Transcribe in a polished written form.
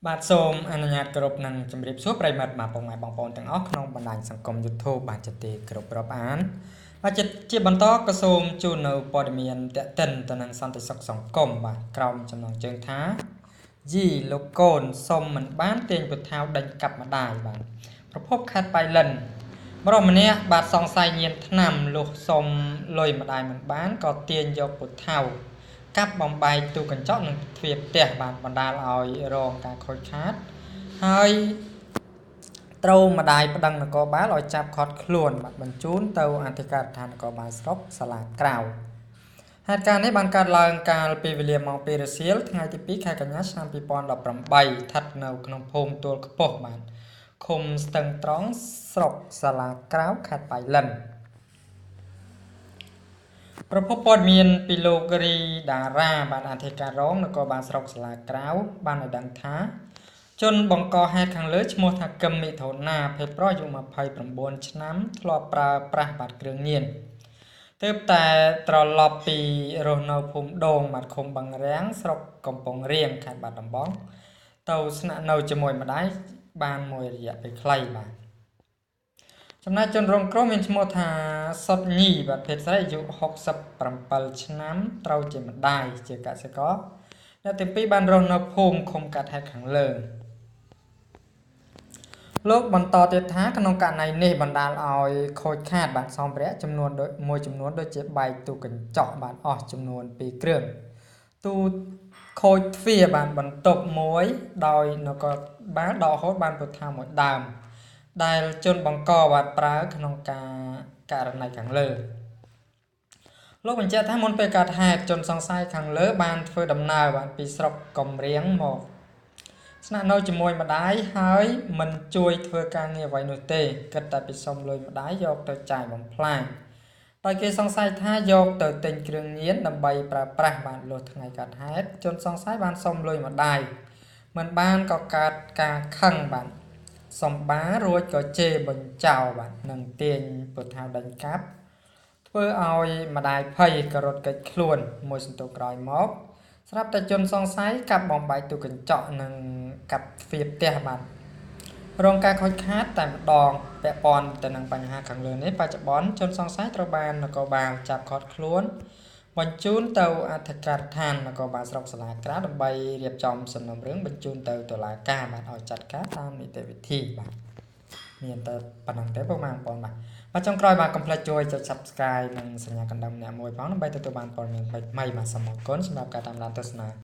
បាទសូមអនុញ្ញាតគោរពនិងជម្រាបសួរប្រិយមិត្តបាទពុកម៉ែបងប្អូនទាំងអស់ក្នុងបណ្ដាញសង្គម YouTube បាទជាទីគោរពរាប់អានបាទជាបន្តក៏សូមជូននៅព័ត៌មានទាក់ទិនទៅនឹងសន្តិសុខសង្គមបាទក្រោមចំណងជើងថាយីលោកកូនសុំមិនបានទាញពូថៅដេញកាប់ម្ដាយបាទប្រភពខេត្តប៉ៃលិនប្រុសម្នាក់បាទសង្ស័យញៀនថ្នាំលុះសុំលុយម្ដាយមិនបានក៏ទាញយកពូថៅកាប់បំបែកទូកញ្ចក់និងទ្វារផ្ទះបាទបណ្ដាលឲ្យរងការខូចខាតហើយត្រូវម្ដាយប្តឹងនគរបាលឲ្យចាប់ឃាត់ខ្លួនបាទបញ្ជូនទៅអធិការដ្ឋាននគរបាលស្រុកសាលាក្រៅហេតុការណ៍នេះបានកើតឡើងកាលពីវេលាម៉ោង2រសៀលថ្ងៃទី2ខែកញ្ញាឆ្នាំ2018ស្ថិតនៅក្នុងភូមិទួលខ្ពស់បាទឃុំស្ទឹងត្រង់ស្រុកសាលាក្រៅខេត្តប៉ៃលិនប្រភពព័ត៌មានពីលោករីតារាបាទអធិការរងនគរបាលស្រុកសាលាក្រៅបានឲ្យដឹងថាជនបង្កហេតុខាងលើឈ្មោះថាកឹមមិថុនាភេទប្រុសអាយុ29ឆ្នាំធ្លាប់ប្រើប្រាស់បាទគ្រឿងញៀនទើបតែត្រឡប់ពីរស់នៅភូមិដូងបាទឃុំបឹងរាំងស្រុកកំពង់រៀងខេត្តបាត់ដំបងទៅស្នាក់នៅជាមួយម្ដាយបានមួយរយៈពេលខ្លីបាទចំណែកជនរងគ្រោះមានឈ្មោះថាសុតញីបាទភេទស្រីអាយុ67ឆ្នាំត្រូវជាម្ដាយជាកសិករអ្នកទាំងពីរបានរស់នៅភូមិឃុំកាត់ហេតុខាងលើលោកបន្តទៀតថាក្នុងករណីនេះបណ្ដាលឲ្យខូចខាតបាទសម្ភារៈចំនួនមួយចំនួនដូចជាបែកទូកញ្ចក់បាទអស់ចំនួន2គ្រឿងទូខូចទ្វារបាទបន្ទប់មួយដោយនគរបាលដកហូតបានពូថៅមួយដើមដែលជនបង្កបាទប្រើក្នុងការករណីខាងលើលោកបញ្ជាក់ថាមុនពេលកើតហេតុជនសង្ស័យខាងលើបានធ្វើដំណើរបាទពីស្រុកកំរៀងមកស្នាក់នៅជាមួយម្ដាយហើយមិនជួយធ្វើការងារអ្វីនោះទេគិតតែពីសុំលុយម្ដាយយកទៅចាយបំផ្លាញដោយគេសង្ស័យថាយកទៅទិញគ្រឿងញៀនដើម្បីប្រើប្រាស់បាទលុះថ្ងៃកើតហេតុជនសង្ស័យបានសុំលុយម្ដាយមិនបានក៏កើតការខឹងបាទសំបារួចក៏ជេរបញ្ចោបាទនឹងទាញពូថៅដេញកាប់ធ្វើឲ្យម្ដាយភ័យក៏រត់គេចខ្លួនមួយសន្ទុះក្រោយមកស្រាប់តែជនសង្ស័យកាប់បំបែកទូកញ្ចក់និងកាប់ទ្វារផ្ទះបាទរងការខូចខាតតែម្ដងពាក់ព័ន្ធទៅនឹងបញ្ហាខាងលើនេះបច្ចុប្បន្នជនសង្ស័យត្រូវបាននគរបាលចាប់ឃាត់ខ្លួនបញ្ជូនទៅអធិការដ្ឋាននគរបាលស្រុកសាលាក្រៅដើម្បីរៀបចំសំណុំរឿងបញ្ជូនទៅតុលាការបាទឲ្យចាត់ការតាមនីតិវិធីបាទមានតែប៉ុណ្ណឹងទេពុកម៉ែបងប្អូនបាទបាទចុងក្រោយបាទកុំភ្លេចជួយចុច Subscribe និងសញ្ញាកណ្ដឹងម្នាក់មួយផងដើម្បីទទួលបានព័ត៌មានថ្មីៗបាទសូមអរគុណសម្រាប់ការតាមដានទស្សនា។